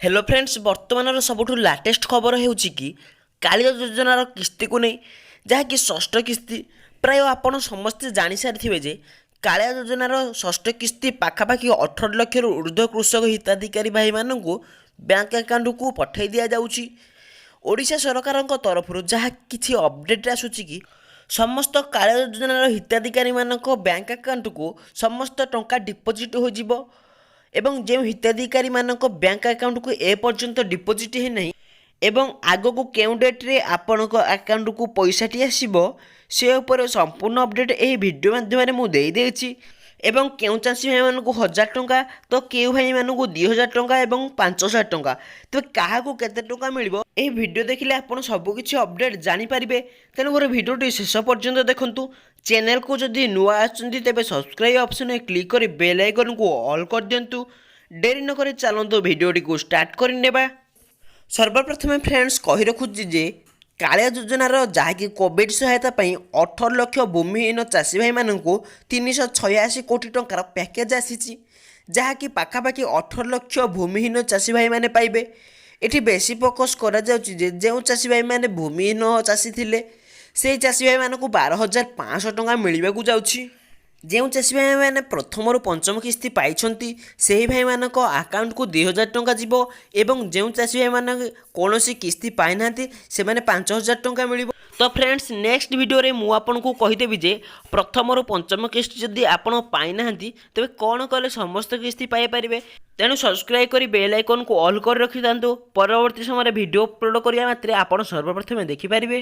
Hello friends, ବର୍ତ୍ତମାନର ସବୁଠୁ latest ଖବର ହେଉଛି କି କାଳିଆ ଯୋଜନାର କିସ୍ତିକୁ ନେଇ, ଯାହାକି ଷଷ୍ଠ କିସ୍ତି। ପ୍ରାୟ ଆପଣ ସମସ୍ତେ ଜାଣିସାରିଥିବେ ଯେ କାଳିଆ ଯୋଜନାର ଷଷ୍ଠ କିସ୍ତି ପାଖାପାଖି 18 ଲକ୍ଷରୁ ଉର୍ଦ୍ଧ୍ୱ କୃଷକ ହିତାଧିକାରୀ ଭାଇମାନଙ୍କୁ ବ୍ୟାଙ୍କ ଆକାଉଣ୍ଟକୁ ପଠାଇ ଦିଆଯାଉଛି। ଓଡ଼ିଶା ସରକାରଙ୍କ ତରଫରୁ ଯାହା କିଛି ଅପଡ଼େଟ୍ ଆସୁଛି କି ସମସ୍ତ କାଳିଆ ଯୋଜନାର ହିତାଧିକାରୀମାନଙ୍କ ବ୍ୟାଙ୍କ ଆକାଉଣ୍ଟକୁ ସମସ୍ତ ଟଙ୍କା ଡିପୋଜିଟ୍ ହୋଇଯିବ ଏବଂ ଯେଉଁ ହିତାଧିକାରୀମାନଙ୍କ ବ୍ୟାଙ୍କ ଆକାଉଣ୍ଟକୁ ଏପର୍ଯ୍ୟନ୍ତ ଡିପୋଜିଟ୍ ହୋଇନାହିଁ ଏବଂ ଆଗକୁ କେଉଁ ଡେଟ୍ରେ ଆପଣଙ୍କ ଆକାଉଣ୍ଟକୁ ପଇସାଟି ଆସିବ, ସେ ଉପରେ ସମ୍ପୂର୍ଣ୍ଣ ଅପଡ଼େଟ୍ ଏହି ଭିଡ଼ିଓ ମାଧ୍ୟମରେ ମୁଁ ଦେଇଦେଇଛି। ଏବଂ କେଉଁ ଚାଷୀ ଭାଇମାନଙ୍କୁ 1000 ଟଙ୍କା ତ କେଉଁ ଭାଇମାନଙ୍କୁ 2000 ଟଙ୍କା ଏବଂ 5000 ଟଙ୍କା, ତେବେ କାହାକୁ କେତେ ଟଙ୍କା ମିଳିବ, ଏହି ଭିଡ଼ିଓ ଦେଖିଲେ ଆପଣ ସବୁକିଛି ଅପଡ଼େଟ୍ ଜାଣିପାରିବେ। ତେଣୁ ମୋର ଭିଡ଼ିଓଟି ଶେଷ ପର୍ଯ୍ୟନ୍ତ ଦେଖନ୍ତୁ। ଚ୍ୟାନେଲକୁ ଯଦି ନୂଆ ଆସୁଛନ୍ତି, ତେବେ ସବସ୍କ୍ରାଇବ୍ ଅପସନ୍ରେ କ୍ଲିକ୍ କରି ବେଲ୍ ଆଇକନ୍କୁ ଅଲ୍ କରିଦିଅନ୍ତୁ। ଡେରି ନକରି ଚାଲନ୍ତୁ, ଭିଡ଼ିଓଟିକୁ ଷ୍ଟାର୍ଟ କରିନେବା। ସର୍ବପ୍ରଥମେ ଫ୍ରେଣ୍ଡସ୍, କହି ରଖୁଛି ଯେ କାଳିଆ ଯୋଜନାର ଯାହାକି କୋଭିଡ଼ ସହାୟତା ପାଇଁ 18 ଲକ୍ଷ ଭୂମିହୀନ ଚାଷୀ ଭାଇମାନଙ୍କୁ 386 କୋଟି ଟଙ୍କାର ପ୍ୟାକେଜ୍ ଆସିଛି, ଯାହାକି ପାଖାପାଖି 18 ଲକ୍ଷ ଭୂମିହୀନ ଚାଷୀ ଭାଇମାନେ ପାଇବେ। ଏଠି ବେଶୀ ଫୋକସ୍ କରାଯାଉଛି ଯେ ଯେଉଁ ଚାଷୀ ଭାଇମାନେ ଭୂମିହୀନ ଚାଷୀ ଥିଲେ, ସେଇ ଚାଷୀ ଭାଇମାନଙ୍କୁ 12,500 ଟଙ୍କା ମିଳିବାକୁ ଯାଉଛି। ଯେଉଁ ଚାଷୀ ଭାଇମାନେ ପ୍ରଥମରୁ ପଞ୍ଚମ କିସ୍ତି ପାଇଛନ୍ତି, ସେହି ଭାଇମାନଙ୍କ ଆକାଉଣ୍ଟକୁ 2000 ଟଙ୍କା ଯିବ ଏବଂ ଯେଉଁ ଚାଷୀ ଭାଇମାନେ କୌଣସି କିସ୍ତି ପାଇନାହାନ୍ତି, ସେମାନେ 5000 ଟଙ୍କା ମିଳିବ। ତ ଫ୍ରେଣ୍ଡସ୍, ନେକ୍ସଟ ଭିଡ଼ିଓରେ ମୁଁ ଆପଣଙ୍କୁ କହିଦେବି ଯେ ପ୍ରଥମରୁ ପଞ୍ଚମ କିସ୍ତି ଯଦି ଆପଣ ପାଇନାହାନ୍ତି, ତେବେ କ'ଣ କଲେ ସମସ୍ତ କିସ୍ତି ପାଇପାରିବେ। ତେଣୁ ସବସ୍କ୍ରାଇବ୍ କରି ବେଲ୍ ଆଇକନ୍କୁ ଅଲ୍ କରି ରଖିଥାନ୍ତୁ। ପରବର୍ତ୍ତୀ ସମୟରେ ଭିଡ଼ିଓ ଅପଲୋଡ଼ କରିବା ମାତ୍ରେ ଆପଣ ସର୍ବପ୍ରଥମେ ଦେଖିପାରିବେ।